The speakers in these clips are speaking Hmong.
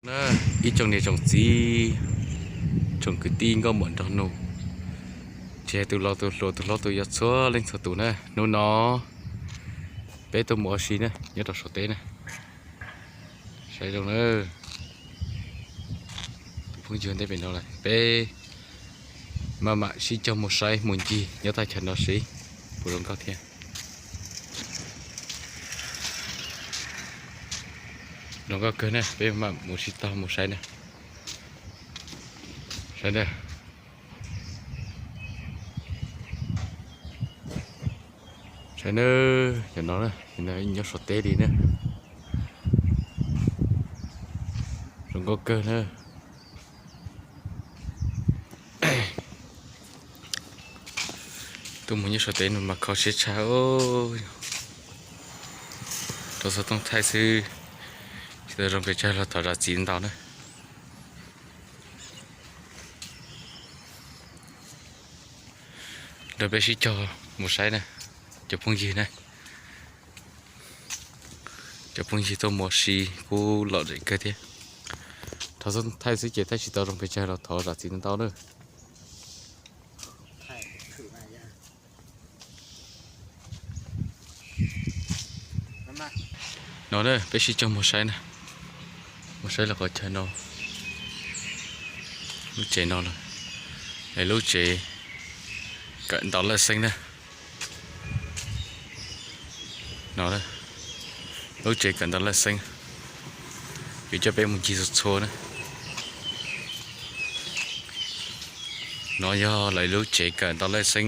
Na, ib tsoom niam tsoom txiv, tsoom kwv tij nkauj muam nraug nus, tsis hais tus laus tus hluas tus hlob tus yau txhua leej txhua tus na, hnub no peb tuaj mus ua si na nyob rau Suav teb na. Saib zoo na, tus phooj ywg ntej pem no lawm, peb maj mam sib cog mus saib mus ncig nyob thaj chaw no seb puas zoo nkauj thiab. Zoo nkauj kawg na, peb mam mus sib tog mus saib na. Saib na, saib na, cov no na, nyob Suav teb li na. Zoo nkauj kawg na. Tuaj mus nyob Suav teb no mas kho siab tshaj. Rau xov tooj thaij xwb, tsis tau zoo pes tsawg los thov zam txim ntau na. Nrog peb sib cog mus saib na, cov phooj ywg na, cov phooj ywg tuaj mus ua si kuj lom zem kawg thiab. Rau xov tooj thaij xwb ces thaij tsis tau zoo pes tsawg los thov zam txim ntau na. No na, peb sib cog mus saib na, mus saib lawv qhov chaw no, lub tsev no lawm, es lub tsev kawm ntau laj xeeb na. No, lub tsev kawm ntau laj xeeb, yuav coj peb mus ncig txhua txhua na. No yog lawv lub tsev kawm ntau laj xeeb,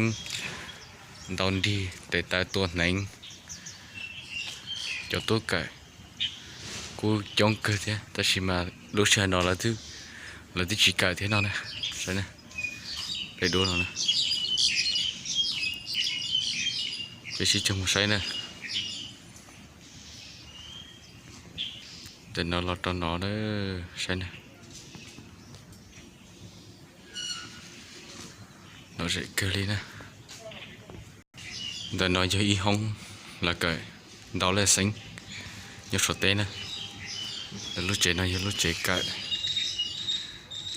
ntau nrig tes taw tua hneev, cov tub kawm kuj coob kawg thiab, tab sis mas lub sij hawm no lawv twb tsis kawm thiab no na. Saib, daim duab no na, peb sib cog mus saib na. Ntawm no los rau no na, saib na. Lom zem kawg li na. Ntawm no yog ib hoob lawv kawm ntau laj xeeb nyob Suav teb na. Lub tsev no yog lub tsev kawm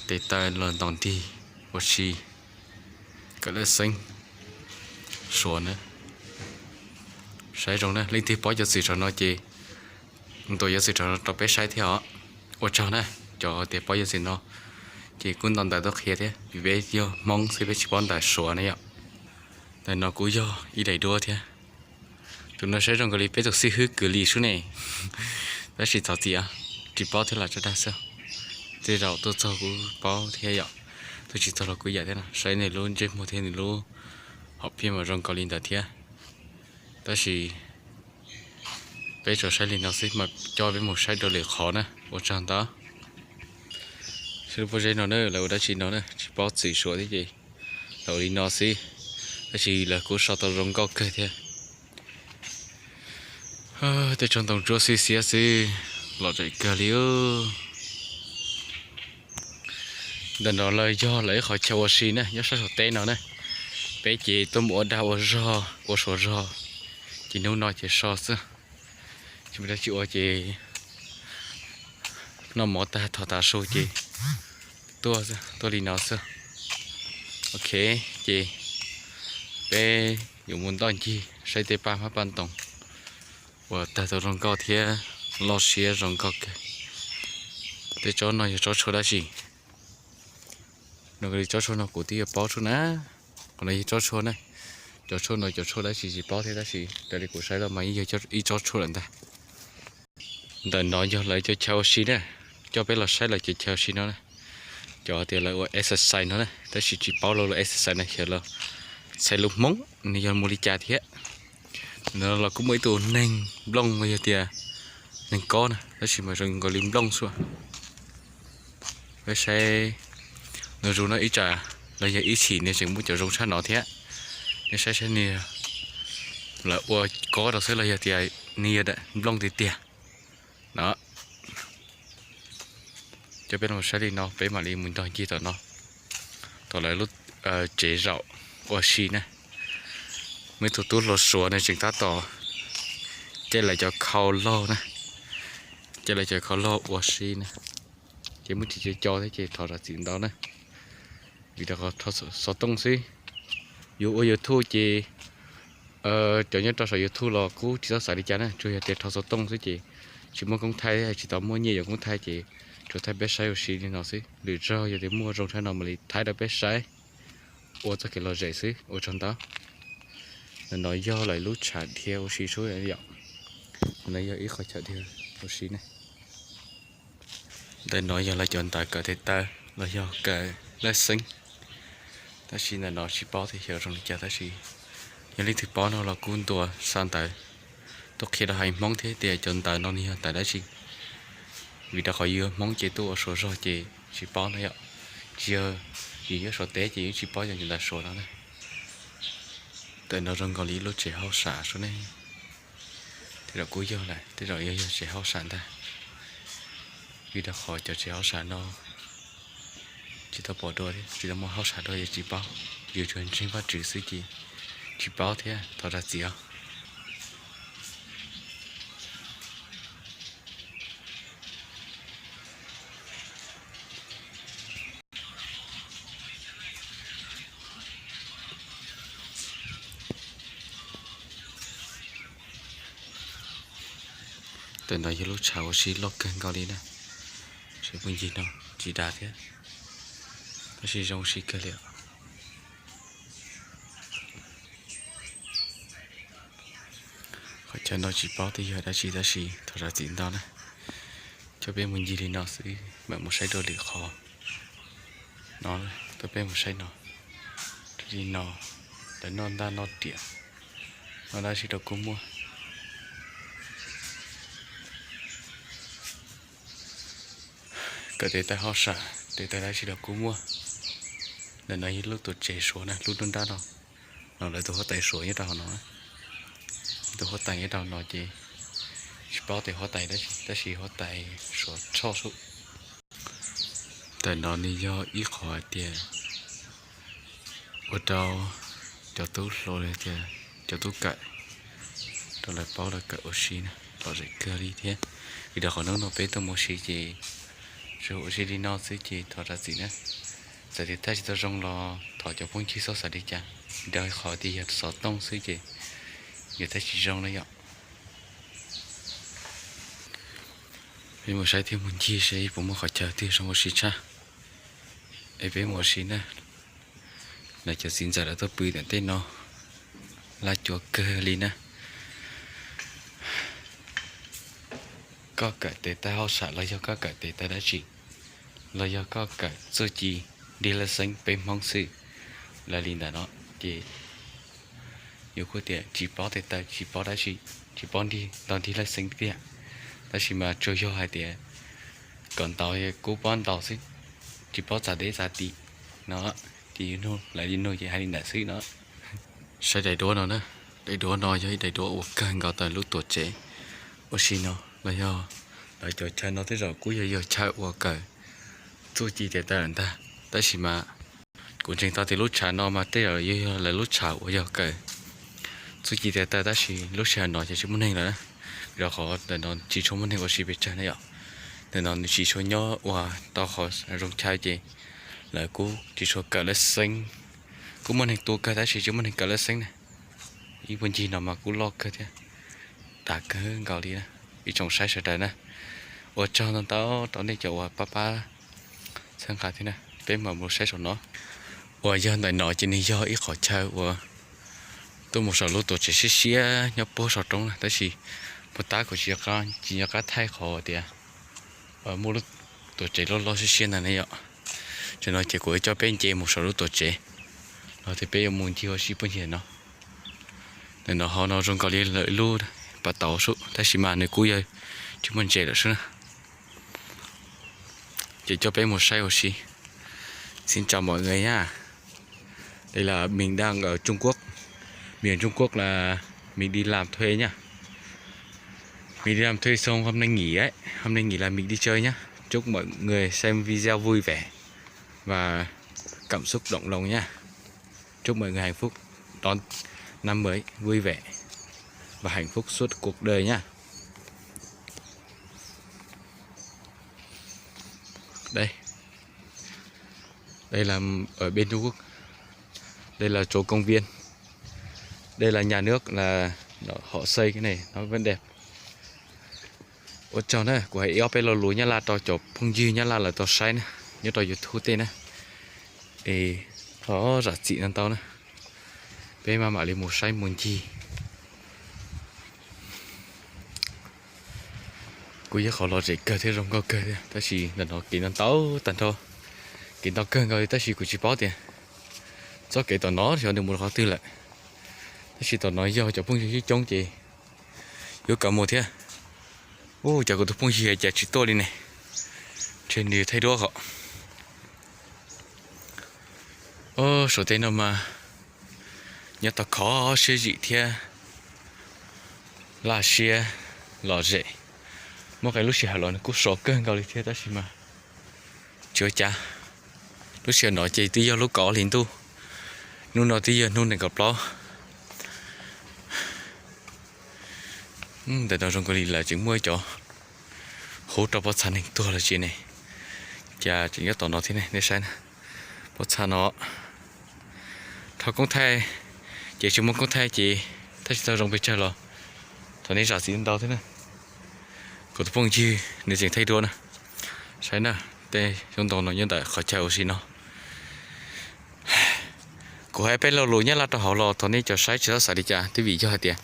tes taw los ntaus nrig ua si, kawm laj xeeb Suav na. Saib zoo na, leej twg paub cov xwm txheej no ces ntuas cov xwm txheej no rau peb saib thiab os. Ua tsaug na, cov tias paub cov xwm txheej no ces kuj nto ntawv tuaj qhia thiab, vim peb yog Hmoob xwb peb tsis paub ntawv Suav na yom. Ntawm no kuj yog ib daim duab thiab. Tus no saib zoo nkaus li peb tus xib hwb kwv li sub ne, tab sis thov txim, tsis paub thiab los tso dag xwb. Tej zaum tuaj txog kuj paub thiab yom, tuaj tsis txog los kuj yam thiab no. Saib nws lub ntsej muag thiab nws lub hom phiaj mas zoo nkaus li ntawd thiab. Tab sis peb tsuas saib li no xwb mas coj peb mus saib dua lwm qhov na, ua tsaug ntau. Saib lub pob zeb no na, lawv ua dab tsi no na, tsis paub txim Suav thiab ces lawv ua li no xwb, tab sis lawv kuj sau tau zoo nkauj kawg thiab. Tej tsob ntoo tsuab xwb xiab xwb, lom zem kawg li. Ntawm no lawv yog lawv ib qhov chaw ua si na, nyob sab saum teb no na. Peb ces tuaj mus ua dag ua zog ua suav zog, ces hnub no ces so xwb, tsis muaj dab tsi ua ces noj mov tag thom tav su ces tuaj, tuaj li no xwb. Ok, ces peb yuav mus ntoj ncig saib tej paj hmab paj ntoos uas tawg tau zoo nkauj thiab loj siab zoo nkauj kawg. Tej tsob no yog tsob tshuaj dab tsi? No li tsob tshuaj no kuv twb yuav paub tshuaj na. Qhov no yog tsob tshuaj na. Cov tshuaj no cov tshuaj dab tsi tsis paub thiab tab sis raws li kuv saib los mas yeej yog ib tsob tshuaj lawm ntag. Ntawm no yog lawv cov chaw ua si na, coj peb los saib lawv cov chaw ua si no na. Cov tias lawv ua exercise no na, tab sis tsis paub lawv ua exercise no xyov lawv txhais lus Hmoob nws yog mus li cas thiab. Ntawm no los kuj muaj ib tug neeg nplooj los yog tias neeg kob na, tab sis mas zoo nkaus li nplooj xwb. Peb saib nws zus no ib tsam los yog ib chim nws tseem muaj cov zoo tshaj no thiab. Nej saib saib nws, lawv ua kob rau xwb los yog tias nws yog daim nplooj tiag tiag no. Coj peb los saib li no peb mam li mus ntog ncig tom no, tom lawv lub tsev zaum ua si na. Muaj ib tug tub hluas Suav nws tseem tab tom caij lawv cov khau laug na, caij lawv cov khau laug ua si na. ces muab tsis co co thiab ces thov zam txim ntau na. Vim rau qhov rho xov tooj xwb. Yus ua YouTube ces cov nyob rau saum YouTube los kuj tsis tau xav li cas na, tsuas yog tias rho xov tooj xwb ces tsis muaj koob thaij, tsis tau muaj nyiaj yuav koob thaij ces tsuas thaij peb saib ua si li no xwb. Lwm zaug yog tias muaj zoo tshaj no mam li thaij rau peb saib, ua txoj kev lom zem xwb. Ua tsaug ntau. Ntawm no yog lawv lub tshav dhia ua si sub yom. No yog ib qhov chaw dhia ua si ne. Ntawm no yog lawv cov ntawv kawm tes taw los yog kawm laj xeeb. Tab sis ntawm no tsis paub tias xyov zoo li cas tab sis yog leej twg paub no los kuj ntuas xa ntawv tuaj qhia rau haiv Hmoob thiab tias cov ntawv no nws yog ntawv dab tsi. Vim rau qhov yus yog Hmoob ces tuaj ua Suav zog ces tsis paub no yom. Tsis yog yus nyob Suav teb ces yus tsis paub yog cov ntawv Suav no na. Ntawm no zoo nkaus li lub tsev hauj sam sub ne. Tej zaum kuj yog lawm, tej zaum yog yog tsev hauj sam ntag. Vim rau qhov cov tsev hauj sam no tsis tau pom dua thiab, tsis tau muaj hauj sam dua yus tsis paub. Yus tsuas ntseeg Vajtswv xwb ces tsis paub thiab, thov zam txim os. Ntawm no yog lub tshav ua si loj kawg nkaus li na. Sawv daws mus ncig no tsis dav thiab, tab sis zoo ua si kawg li. Qhov chaw no tsis paub tias yog dab tsi tab sis thov zam txim ntau na. Coj peb mus ncig li no xwb mam mus saib dua lwm qhov no. Coj peb mus saib no, li no, lawv noj ntaj noj riam, noj dab tsi rau kuj muaj. Kawm tes taw hauj sam, tes taw dab tsi rau kuj muaj. Ntawm no yog lub tuam tsev Suav na, lub nruab nrab no, no lawv tus huab tais Suav nyob rau hauv no. Tus huab tais nyob rau no ces tsis paub tias huab tais dab tsi tab sis huab tais Suav Tshoj Sub. Ntawm no nws yog ib qhov hais tias ua rau cov tub hluas los tias cov tub kawm rau lawv paub lawv kawm ua si na, lom zem kawg li thiab. Vim rau qhov hnub no peb tuaj mus ua si ces tsuas ua si li no xwb ces thov zam txim na. Txawm tias thaij tsis tau zoo los thov cov phooj ywg txhob xav li cas, vim rau qhov tias yog xov tooj xwb ces yus thaij tsis zoo na yom. Peb mus saib thiab mus ncig seb puas muaj qhov chaw twg zoo ua si tshaj es peb mus ua si na. Lawv cov txiv ntxawm lawv tuaj pw ntawm tej no, laj cuav kawg li na. Koj kawm tes taw hauj sam los yog koj kawm tes taw dab tsi, los yog koj kawm txuj ci nrig laj xeeb peb Hmoob xwb, lawv li ntawm no ces yus kuj tias tsis paub tes taw tsis paub dab tsi, tsis paub nrig los nrig laj xeeb tiag. Tab sis mas tsuas yog hais tias kom ntaus kuj paub ntaus xwb, tsis paub txav deb txav tim no, ces yus nug lawv li no ces hais li ntawd xwb no. Saib daim duab no na, daim duab no yog ib daim duab uas kawg nkaus tawm lub tuam tsev ua si no los yog lawv cov chaw no tej zaum kuj yog yog chaw uas kawm txuj ci tes taw lawm ntag. Tab sis mas kuv ntseeg tau tias lub tshav no mas tej zaum yog yog lawv lub tshav uas yog kawm txuj ci tes taw tab sis lub sij hawm no ces tsis muaj neeg lawm na. Vim rau qhov ntawm no tsis tshua muaj neeg ua si pes tsawg na yom. Ntawm no nws tsis tshua nyob ua tau qhov zoo chaw ces lawv kuj tsis tshua kawm laj xeeb, kuj muaj neeg tua kawg tab sis tsis muaj neeg kawm laj xeeb na. Ib puag ncig no mas kuj loj kawg thiab, dav kawg nkaus li na. Ib tsoom saib sawv daws na, ua tsaug ntau ntau rau nej cov uas pab pab txhawb nqa thiab na. Peb mam mus saib saum no. Uas yog ntawm no ces nws yog ib qhov chaw uas tuaj mus saum lub tuam tsev siab siab nyob puag saum roob na, tab sis puag ta kuv tsis nco qab thaij qhov tias muaj lub tuam tsev loj loj siab siab ntag ne yom. Tam no ces kuv coj peb nce mus saum lub tuam tsev los tias peb yuav mus ncig ua si puag ncig no. Ntawm no hauv no zoo nkaus li lawv lub pas tauv sub tab sis mas nws kuj yog tsis muaj ntses lawm sub na. Ces coj peb mus saib ua si. Xin chào mọi người nhá. Đây là mình đang ở Trung Quốc. Mình ở Trung Quốc là mình đi làm thuê nhá. Mình đi làm thuê xong hôm nay nghỉ ấy. Hôm nay nghỉ là mình đi chơi nhá. Chúc mọi người xem video vui vẻ và cảm xúc động lòng nhá. Chúc mọi người hạnh phúc đón năm mới vui vẻ và hạnh phúc suốt cuộc đời nhá. Đây, đây là ở bên Trung Quốc. Đây là chỗ công viên. Đây là nhà nước là họ xây cái này, nó vẫn đẹp. Ua tsaug na, kuv hais ib ob peb lo lus Nyab Laj rau cov phooj ywg Nyab Laj lawv tau saib na, nyob rau YouTube tej na. Es thov zam txim no ntau na. Peb maj mam li mus saib mus ncig. Kuj yog qhov lom zem kawg thiab zoo nkauj kawg thiab, tab sis ntawm no kev ntau ntau tag nrho. Kev ntau kawg nkaus li tab sis kuv tsis paub tias txoj kev tom no xyov nws mus rau qhov twg lawm. Tab sis tom no yog cov phooj ywg coob coob ces yuav kov mus thiab. Ua cas kuv tus phooj ywg cas tsis tuaj li ne? Ntshe nws thaij duab hos. Ub, saum tej no mas nyob tau khov siab zim thiab laj siab lom zem. Muaj qee lub sij hawm los nws kuj sov kawg nkaus li thiab tab sis mas tsis ua cas. Lub sij hawm no ces twb yog lub kaum ob hlis ntuj, hnub no twb yog hnub nees nkaum plaub. Ntawm no zoo nkaus li lawv tseem muaj cov hub rau pob txha neeg tuag los tsis ne, cas tseem nyob tom no thiab ne, nej saib na. Pob txha no rho koob thaij, ces tsis muaj koob thaij ces thaij tsis tau zoo pes tsawg los thov nej zam txim ntau thiab na. Kuv tus phooj ywg nws tseem thaij duab na. Saib na, tej xyoob ntoo no nyob ntawm qhov chaw ua si no. Kuv hais peb lo lus Nyab Laj rau hauv los thov nej cov saib tsis txhob xav li cas, twb vim yog hais tias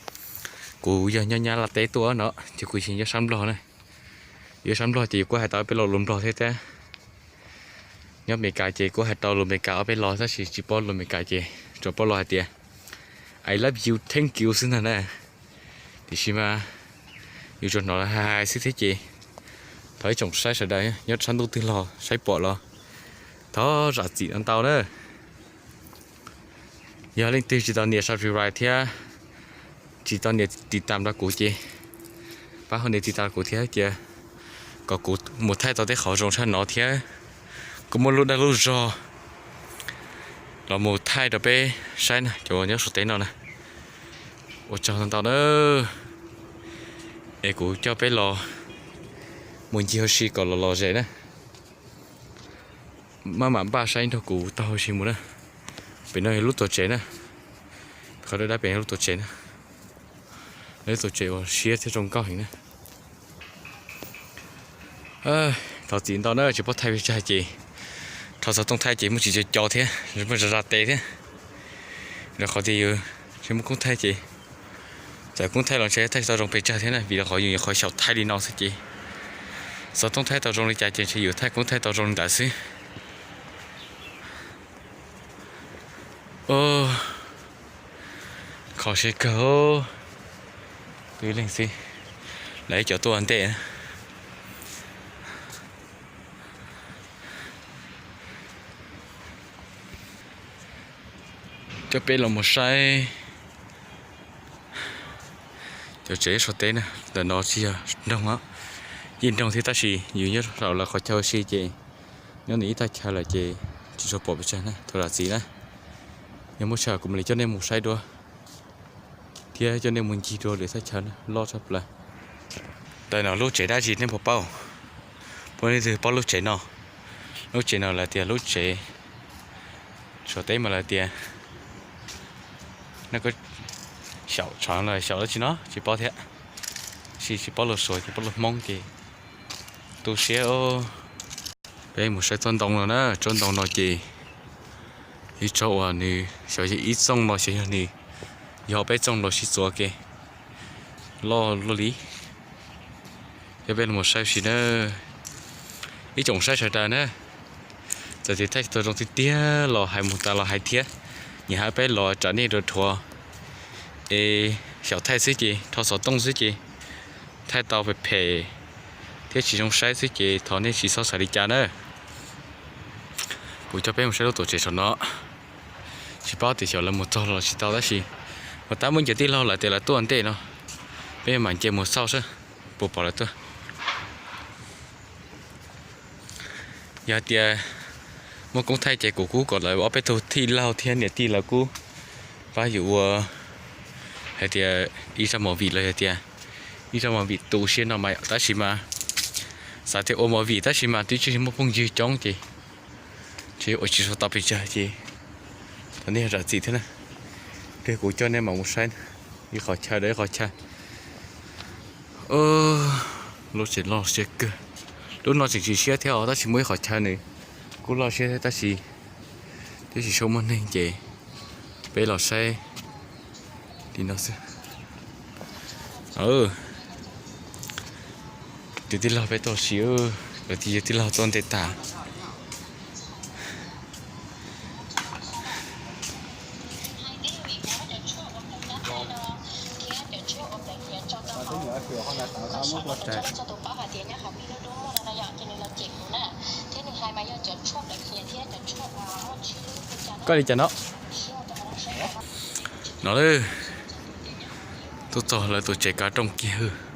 kuv yog nyob Nyab Laj teb tuaj no, ces kuv tsis nyob sab Nplog na. Yog sab Nplog ces kuv hais tau ob peb lo lus Nplog thiab thiab. Nyob Amelikas ces kuv hais tau lus Amelikas ob peb lo tab sis tsis paub lus Amelikas ces tsuas paub lo hais tias I love you, thank you xwb ntag na. Tiam sis mas yus tsuas hnov hais hais xwb thiab ces thov ib tsoom saib sawv daws nyob sab ntuj twg los saib pom los thov zam txim ntau na. Yog leej twg tsis tau nias subscribe thiab tsis tau nias tiv tam rau kuv ces pab ho nias tiv tam rau kuv thiab cia kom kuv mus thaij tau tej qhov zoo tshaj no thiab kuv muaj lub dag lub zog los mus thaij rau peb saib na, cov nyob saum teb no na. Ua tsaug ntau na, es kuv coj peb los mus ncig ua si kom los lom zem na. Maj mam npaj saib nrog kuv taug ua si mus na. Pem no yog lub tuam tsev na, qhov dawb dawb pem yog lub tuam tsev na. Lub tuam tsev uas siab thiab zoo nkauj heev na. Thov txim ntau na, tsis paub thaij pes tsawg ces rho xov tooj thaij ces muaj tsis co co thiab, muaj zaj zaj tes thiab. Rau qhov tias yus tsis muaj koob thaij ces txawm koob thaij los ntshe thaij tsis tau zoo pes tsawg thiab na, vim rau qhov yus nyuam qhuav xyaum thaij li no xwb ces xov tooj thaij tau zoo li cas ces ntshe yus thaij koob thaij tau zoo li ntawd xwb. Kho siab kawg, twb leeg xwb, lawv ib cov tuaj ua ntej. Coj peb los mus saib cov tsev saum teb na, ntawm no tsis yog nroog os, yeej nroog thiab tab sis yus nyob saum lawv qhov chaw ua si ces nyob nws ib thaj chaw lawm ces tsis tshua pom pes tsawg na, thov zam txim na. Yog muaj sij hawm kuv mam li coj nej mus saib dua thiab coj nej mus ncig dua lwm thaj chaw na, loj tshaj plaws. Ntawm no lub tsev dab tsi nej puas paub? Puas leej twg paub lub tsev no? Lub tsev no lawv tias lub tsev, saum teb mas lawv tias, xyaum tsov los xyaum dab tsi no tsis paub thiab, tab sis tsis paub lus Suav ces paub lus Hmoob ces tu siab. Peb mus saib tsob ntoo no na, tsob ntoo no ces ib tsob uas nws xyov yog ib txooj los xyov yog nws yog peb txooj los sib txuas ke, loj luaj li. Coj peb los saib ua si na, ib tsoom saib sawv daws na. Txawm tias thaij tsis tau zoo tiag tiag los hais mus tas los hais thiab, nyiam hais peb los tsam nej dua dhuav es xyaum thaij xwb ces rho xov tooj xwb ces thaij tau phem phem thiab tsis zoo saib xwb ces thov nej tsis txhob xav li cas na. Kuv coj peb mus saib lub tuam tsev saum no, tsis paub tias xyov lawv mus txog los tsis tau tab sis mas tab muaj cov tij laug lawv tias lawv tuaj ntej no, peb mam nce mus xauj saib puas pom lawv tuaj. Yog hais tias muaj koob thaij ces kuv kuj kom lawv ob peb tug tij laug thiab niam tij lawv kuj pab yus ua hais tias ib zaj movie los yog tias ib zaj movie tu siab no mas tab sis mas Xav tias ua movie tab sis mas twb tsis muaj phooj ywg coob ces tsis ua tsis tau pes tsawg ces thov nej zam txim thiab na. Pliag kuv coj nej mam mus saib ib qhov chaw rau ib qhov chaw. Lub tsev loj siab kawg. Lub no tseem tsis siab thiab os, tab sis muaj ib qhov chaw nws kuj loj siab thiab tab sis twb tsis tshua muaj neeg ces peb los saib li no xwb. Tus tij laug peb tuaj ua si, lawv tij laug txoj nte tas. Koj li cas no? No, tuaj txog lawv tus tsev kav rooj kiag.